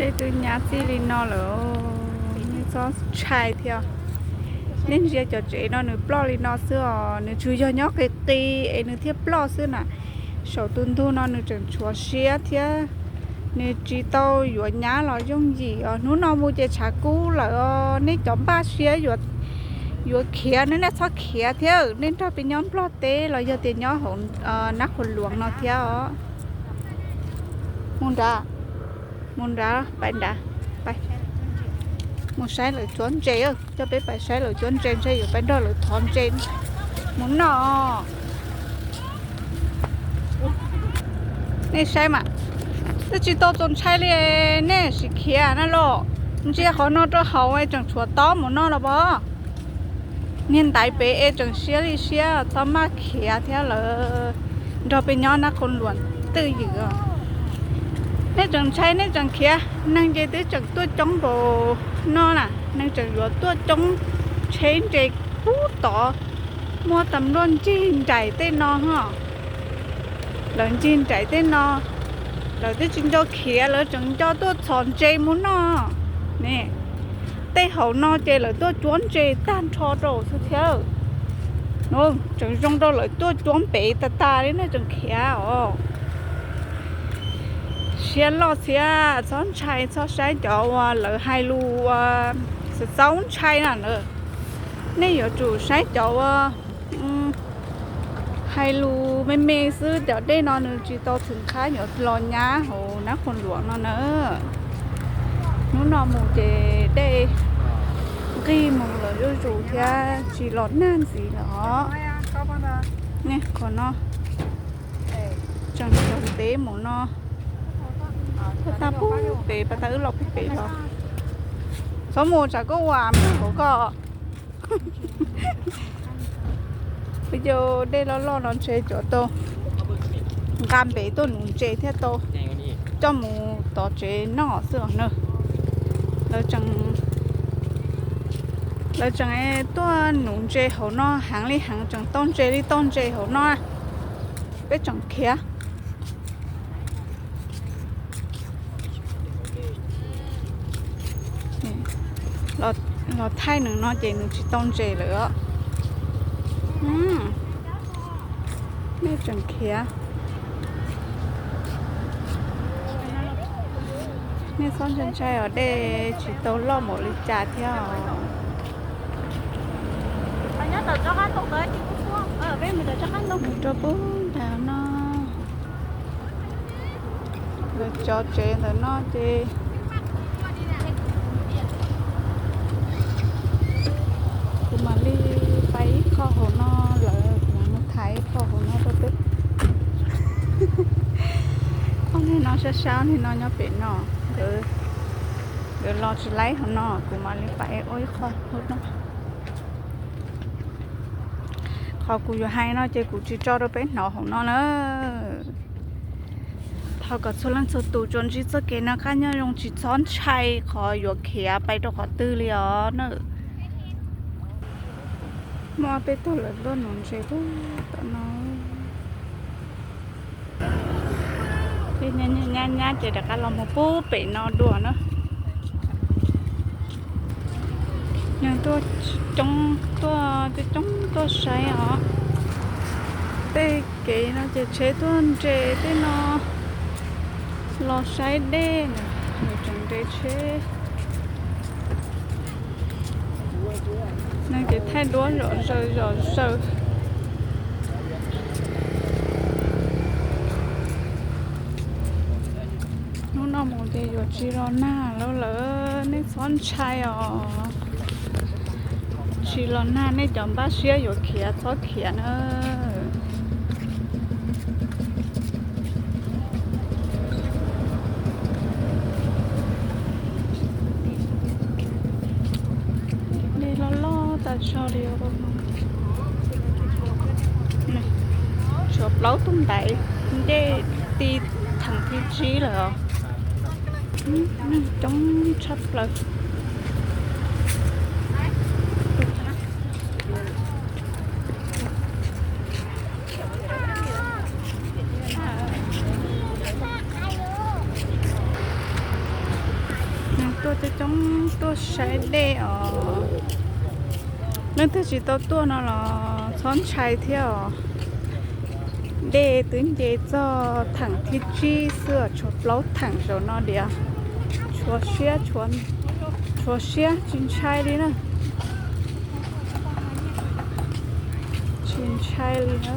Twb nyab txij li no lawm, nej txhob ntshai thiab. Nej ntsia cov tsev no nws ploj li no xwb os, nws tsuas yog nyob qis qis es nws thiaj ploj xwb na. Saum tus ntug no nws tseem tshuav siab thiab, nws tsis tau yuav nyab los yooj yim os. Hnub no mus ces tshav kub lawm os, nej cov npaj siab yuav khiav nej txhob khiav thiab, nej nrog peb nyob Nplog teb los yog tias nyob hauv Nab Qhuas Luas no thiab os. Mus nrad, mus nrad, pais nrad, pais. Mus saib lawv cuab ntses, coj peb pais saib lawv cuab ntses, ntshe yuav pais nrog lawv thov ntses mus noj. Nej saib mas, twb tsis tau txaus ntshai li, nej sim khiav na los. Ntsia qhov no rau hauv tseem tshuav tob mus noj los pob. Niag ntaiv pem es tseem siab li siab, txhob maj khiav thiab, lawv nrog peb nyob Nab Qhuas Luas twj ywm. Nej tseem ntshai nej tseem khiav, neeg ces twb tseem tuaj coob npaum no na, neeg tseem yuav tuaj coob, tsheb ntses pub tod, muaj tas npluaj ncig nraim tej no ho. Lawv ncig nraim tej no, lawv twb tsis nco khiav, lawv tseem nco tuaj txhom ntses mus noj ne. Tej hauv no ces lawv tuaj cuab ntses tag nrho rau xwb thiab. Tseem zoo rau lawv tuaj cuab npev tas tas li, nej tseem khiav os. Siab loj thiab, txhob ntshai, txhob saib cov uas lawv hais lus uas txaus ntshai na. Nej yuav tsum saib cov uas hais lus me me xwb, cov dej no nws tsis tau txhwm qhab yuav los nyab hauv Nab Qhuas Luas no na. Hnub no mus ces dej nqig mus lawm zuj zus thiab tsis los nag ntxiv lawm os. Nej qhov no tseem ntev mus no, pas tag pub pem, pas tag wb los pub pem los. Txhob mus tsam koj ua me hauv koj. Peb caug dej loj loj no ntshe cov tau nqa npev tuaj nuv ntses thiab tau coj mus tov tsev noj xwb os na. Lawv tseem, lawv tseem tuaj nuv ntses hauv no heev li heev, tseem tau ntses li tau ntses hauv no. Peb tseem khiav. Los thaij nws no ces nws tsis tau ntses lawm os. Nej tseem khiav. Nej txhob ntshai ntshai os, dej tsis tau loj npaum li cas thiab os. Mus rau pub ntawm no. Lawv cov tsev ntawm no ces kuv mam li pais ib qho hauv no, lawv kuv mam mus thaij ib qho hauv no rau peb. Ob niag no sab sab, ob niag no nyob pem no, nkawd los tsis laib hauv no, kuv mam li pais ua ib qho hauv no. Qhov kuv yuav hais no ces kuv tsis tso rau peb hnov hauv no na. Thov kom txhua leej txhua tus tsuas ntsib txoj kev noj qab nyob zoo, tsis txhob ntshai qhov yuav khiav pais rau qhov twg li os na. Muaj peb tug lawv tuaj nuv ntses puag tom no. Nyab nyab ces rov qab los mus pub pem no dua na. Neeg tuaj coob, tuaj coob coob tuaj saib os. Tej kev no ces tsheb tuaj nres tej no los saib dej na, nws tseem nres tsheb. Neeg ces thaij duab zom zaws zom zaws. Hnub no mus ces yuav tsis los nag lawm, nej txhob ntshai os. Tsis los nag, nej cov npaj siab yuav khiav txhob khiav na. Dej loj loj tas zog li. Tshuav plaub tug ntaiv ncej ti theem thib tsib lawm os. Neeg coob tshaj plaws. Tuaj coob coob tuaj saib dej os. Leej twg tsis tau tuaj no los txhob ntshai thiab os. Dej twb nce txog theem thib tsib xwb, tshuav plaub theem zaum no tiag. Tshuav siab, tshuav siab tsis ntshai li na. Tsis ntshai li na.